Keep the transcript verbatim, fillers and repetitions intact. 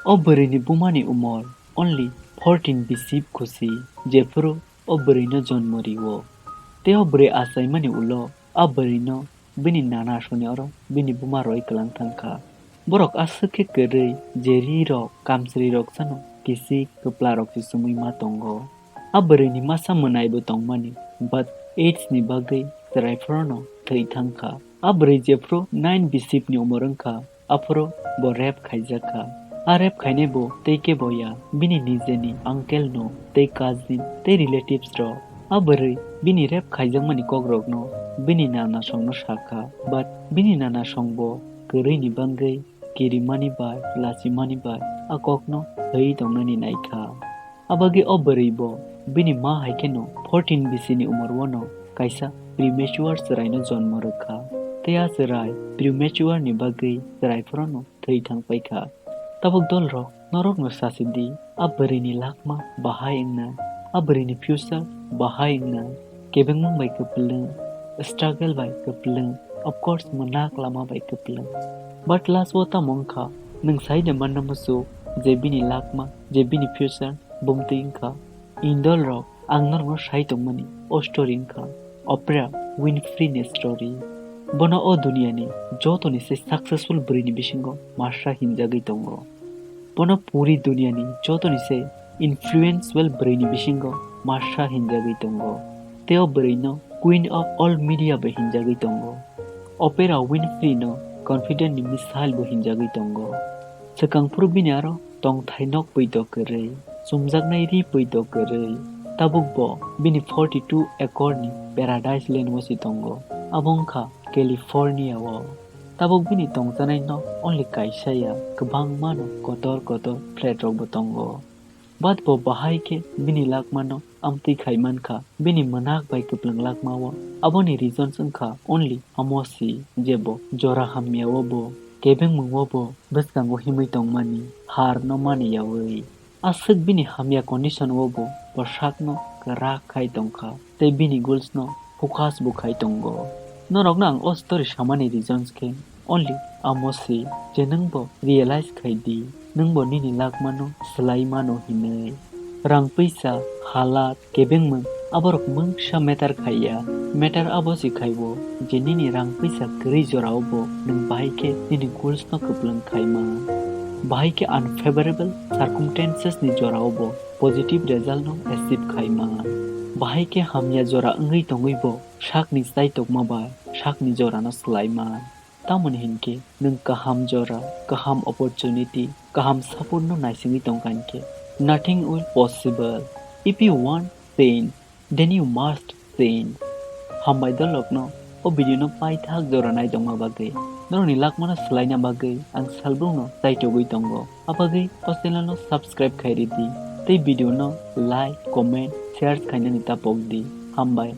O bwrwini bumani umor only fourteen bisip khusi, jephuru o bwrwino jonmo rio. Tei o bwrwi achaimani ulo a bwrwino bini nana soni oro bini buma roi kwlang thangkha. Borok aswk khe kwrwi je ri rok kamchwlwi rok sano kisik kwpla rok se chumui ma tongo. A bwrwini masa mwnaibo tongmani, but AIDS ni bagwi chwrai phorono thwi thangkha. A bwrwi jephru nine bisipni umor wngkha, aphuru bo rape khaijakha. A rape khainai bo tei kebo ya, bini nijeni uncle no, tei cousin, tei relatives rok. A bwrwi bini rape khaijakmani kokrokno bini nana songno sakha, but bini nana songbo kwrwini bagwi kirimani bai, lachimani bai a kokno thwi tongnani naikha. Abagwi o bwrwi bo bini ma hai kheno fourteen bisini umor o no kaisa premature chwraino jonmo rwkha. Tei a chwrai premature ni bagwi chwrai phorono thwi thang paikha. Tabuk dolrok norokno sasi di, a bwrwini lakma bahai wngnai, a bwrwini future bahai wngnai, kebengmung bai kwplwng, struggle bai kwplwng, of course mwnakma bai kwplwng. But last o tamo wngkha, nwng sai de manna muchuk je bini lakma, je bini future bumtwi wngkha. Indol rok, ang norokno sai tongmani o story wngkha Oprah Winfrey ni story. Bono o duniani jotoni se successful bwrwini bisingo masra hinjagwi tongo. Bono puri duniani jotoni se influential bwrwini bisingo masra hinjagwi tongo. Tei o bwrwino Queen of all media bai hinjagwi tongo. Oprah Winfrey no confident ni missile bo hinjagwi tongo. Swkang phuru bini aro tongthai nok pui do kwrwi, chumjaknai ri pui do kwrwi. Tabuk bo bini forty two acre ni paradise land o si tongo. Abo wngkha California o. Tabuk bini tongchanai nok only kaisa ya, kwbangma no kotor kotor flat rok bo tongo. But bo bahai khe bini lakmano amtwi khai mankha, bini mwnak bai kwplwng lakmao. Aboni reasons wngkha only amo si je bo jora hamyao bo, kebengmung o bo bwskango himwi tongmani, har no mani yaui. Aswk bini hamya condition o bo bwsakno kwrak khai tongkha, tei bini goals no focus bo khai tongo. Norokno ang o story samani reasons khe only amo si je nwng bo realize khai di, nwng bo nini lakmano swlai mano hinwi. Rang puisa, halat, kebengmung, aborok mungsa matter khaiya. Matter abo si khaibo je nini rang puisa kwrwi jorao bo nwng bahai khe nini goals no kwplwng khai man. Bahai khe unfavorable circumstances ni jorao bo positive result no achieve khai man. Bahai khe hamya jora wngwi tongwi bo sakni chaitokma bai sakni jorano swlai man. Tamoni hinkhe nwng kaham jora, kaham opportunity, kaham support no naisingwi tongkha hinkhe nothing will possible. If you want change, then you must change. Hambai dolokno o video no paithak jora naitongma bagwi. Norokni lakmano swlaina bagwi ang salbrumno chaitogwi tongo. Abagwi o channel no subscribe khai ridi tei video no like, comment, share khainani tapok di. Hambai.